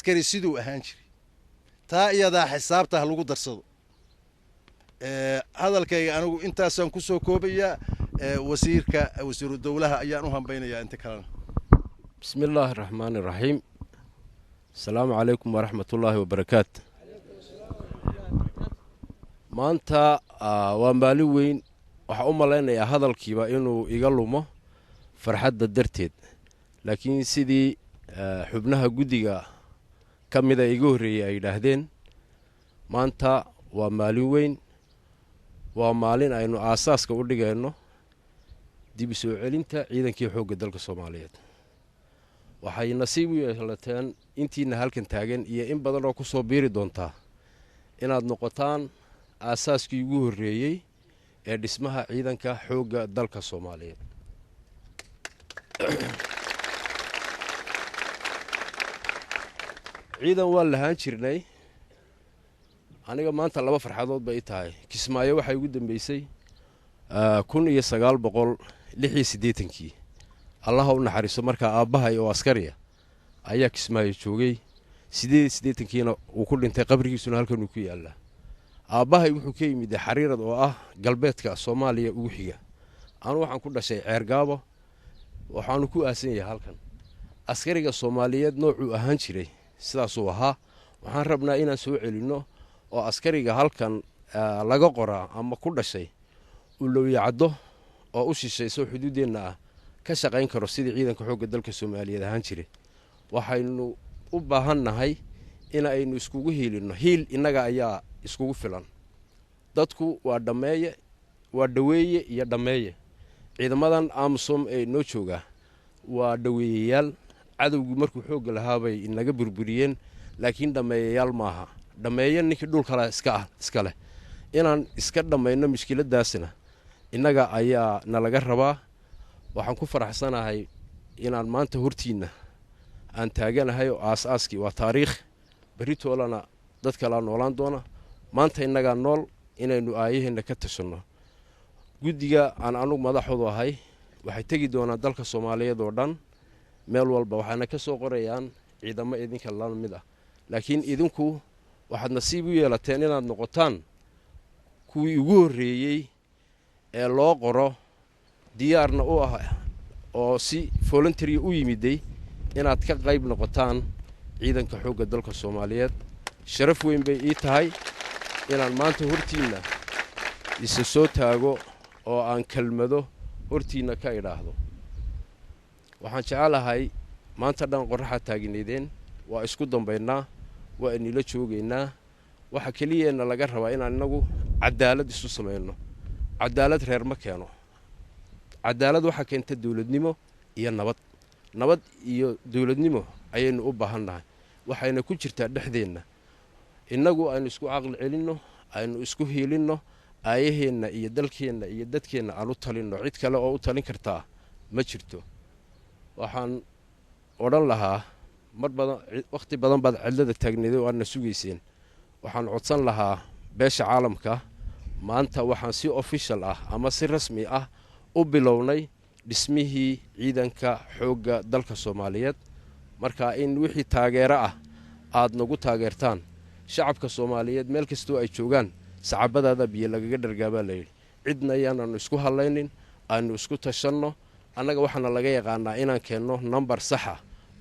Askari siduu ahaan jiray, taa iyadaa xisaabta ha lagu darsado. Hadalkayga anigu intaasaan kusoo koobayaa. Wasiirka, wasiiru dowlaha ayaan u hambaynayaa inta kalena. Bismi illaahi araxmaani iraxiim. Asalaamu calaykum waraxmatullaahi wabarakaatu. Maanta waa maalin weyn. Waxaa u malaynayaa hadalkiiba inuu iga lumo farxadda darteed, laakiin sidii xubnaha guddiga ka mida iga horreeyey ay yidhaahdeen, maanta waa maalin weyn, waa maalin aynu aasaaska u dhigayno dib u soo celinta ciidankii xoogga dalka Soomaaliyeed. Waxay nasiib u yeelateen intiina halkan taagan iyo in badan oo ku soo biiri doontaa inaad noqotaan aasaaskii ugu horreeyey ee dhismaha ciidanka xoogga dalka Soomaaliyeed. Ciidan waan lahaan jirnay. Aniga maanta laba farxadood bay i tahay. Kismaayo waxay ugu dambeysay 1986-kii, Allaha u naxariiso. Markaa aabbahay oo askariya ayaa Kismaayo joogay, 88-kiina uu ku dhintay, qabrigiisuna halkan uu ku yaallaa. Aabbahay wuxuu ka yimid Xariirad oo ah galbeedka Soomaaliya ugu xiga. Anu waxaan ku dhashay Ceergaabo, waxaanu ku aasan yahay halkan. Askariga Soomaaliyeed noocuu ahaan jiray sidaasuu ahaa. Waxaan rabnaa inaan soo celinno oo askariga halkan laga qoraa ama ku dhashay uu lowyacaddo oo u shishayso xuduuddeenna ah ka shaqayn karo sidii ciidanka xoogga dalka Soomaaliyeed ahaan jiray. Waxaynu u baahan nahay in aynu iskugu hiilinno. Hiil innaga ayaa iskugu filan. Dadku waa dhammeeye, waa dhoweeye iyo dhammeeye. Ciidamadan AMISOM ee noo joogaa waa dhoweeyayaal. Cadowgii markuu xoogga lahaabay inaga burburiyeen, laakiin dhammeeyayaal maaha. Dhammeeyo ninkii dhulkala iska ah iska leh. Inaan iska dhammayno mushkiladaasna innaga ayaa nalaga rabaa. Waxaan ku faraxsanahay inaan maanta hortiinna aan taaganahay oo aas-aaskii waa taariikh. Berritoolana dad kalaa noolaan doona, maanta innagaa nool inaynu aayaheenna ka tashanno. Guddiga aan anugu madaxoodu ahay waxay tegi doonaan dalka Soomaaliyeed oo dhan meel walba, waxaana ka soo qorayaan ciidamo idinka la mid ah. Laakiin idinku waxaad nasiib u yeelateen inaad noqotaan kuwii ugu horreeyey ee loo qoro, diyaarna u ah oo si voluntary u yimiday inaad ka qayb noqotaan ciidanka xoogga dalka Soomaaliyeed. Sharaf weyn bay ii tahay inaan maanta hortiinna isa soo taago oo aan kelmado hortiinna ka idhaahdo. Waxaan jecelahay maanta dhan qorraxaad taagnaydeen, waa isku dambaynaa, waa inila joogaynaa. Waxa keliyeenna laga rabaa inaan inagu cadaalad isu samayno. Cadaalad reer ma keeno, cadaalad waxaa keenta dowladnimo iyo nabad. Nabad iyo dowladnimo ayaynu u baahan nahay, waxayna ku jirtaa dhexdeenna. Innagu aynu isku caqli celinno, aynu isku hiilinno, aayaheenna iyo dalkeenna iyo dadkeenna aan u talinno. Cid kale oo u talin kartaa ma jirto. Waxaan odhan lahaa, mar badan, wakhti badan baad cidlada taagneeday oo aadna sugayseen. Waxaan codsan lahaa beesha caalamka, maanta waxaan si official ah ama si rasmi ah u bilownay dhismihii ciidanka xoogga dalka Soomaaliyeed. Marka in wixii taageero ah aad nagu taageertaan. Shacabka Soomaaliyeed meel kastoo ay joogaan, sacabadaada biyo lagaga dhargaabaa layidhi. Cidna ayaanaanu isku hadlaynin, aanu isku tashanno. Annaga waxaana laga yaqaanaa inaan keenno number saxa.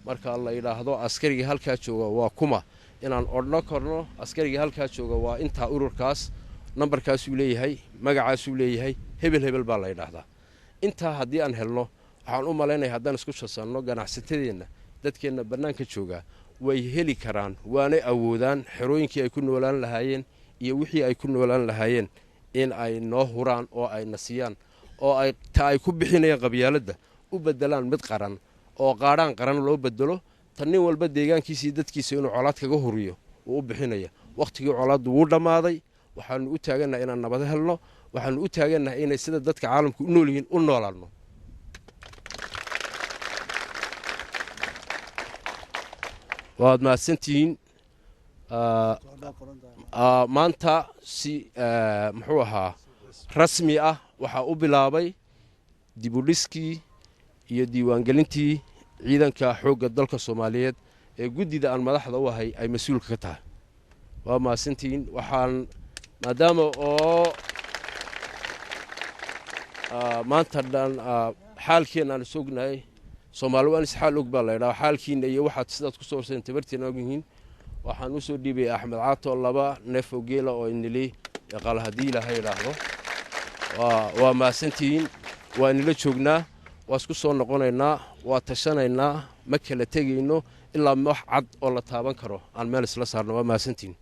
Marka la yidhaahdo askarigii halkaa jooga waa kuma, inaan odhno karno askarigii halkaa jooga waa intaa, ururkaas nambarkaasuu leeyahay, magacaasuu leeyahay, hebel hebel baa la yidhaahdaa. Intaa haddii aan helno, waxaan u malaynaya haddaan isku shasanno ganacsatadeenna, dadkeenna bannaanka joogaa way heli karaan, waanay awoodaan xerooyinkii ay ku noolaan lahaayeen iyo wixii ay ku noolaan lahaayeen in ay noo huraan oo ay na siiyaan, oo ay ta ay ku bixinayaan qabyaaladda u beddelaan mid qaran oo qaadhaan qaran loo bedelo, tan nin walba deegaankiisa iyo dadkiisa inuu colaad kaga huriyo uu u bixinaya. Wakhtigii colaaddu wuu dhammaaday. Waxaanu u taagannahay inaan nabad helno, waxaanu u taagannahay inay sida dadka caalamka u nool yihiin u noolaanno. Waad mahadsantihiin. Maanta si muxuu ahaa rasmi ah waxaa u bilaabay dibudhiskii iyo diiwaangelintii ciidanka xoogga dalka Soomaaliyeed Ee guddida aan madaxda u ahay ay mas-uulka ka tahay. Waa mahadsantihiin. Waxaan maadaama oo maanta dhan xaalkeenna aan is ognahay, Soomaali waan is xaal og baa la ydhaha, xaalkiina iyo waxaad sidaad ku soo horsaen tabartiina ogyihiin. Waxaan usoo dhiibaya Axmed Caato 2 neef oo geela oo inili qal haddii Ilaahay idhaahdo. Waa mahadsantihiin. Waa inila joognaa, waa isku soo noqonaynaa, waa tashanaynaa, ma kala tegayno ilaa wax cad oo la taaban karo aan meel isla saarno. Waa mahadsantihiin.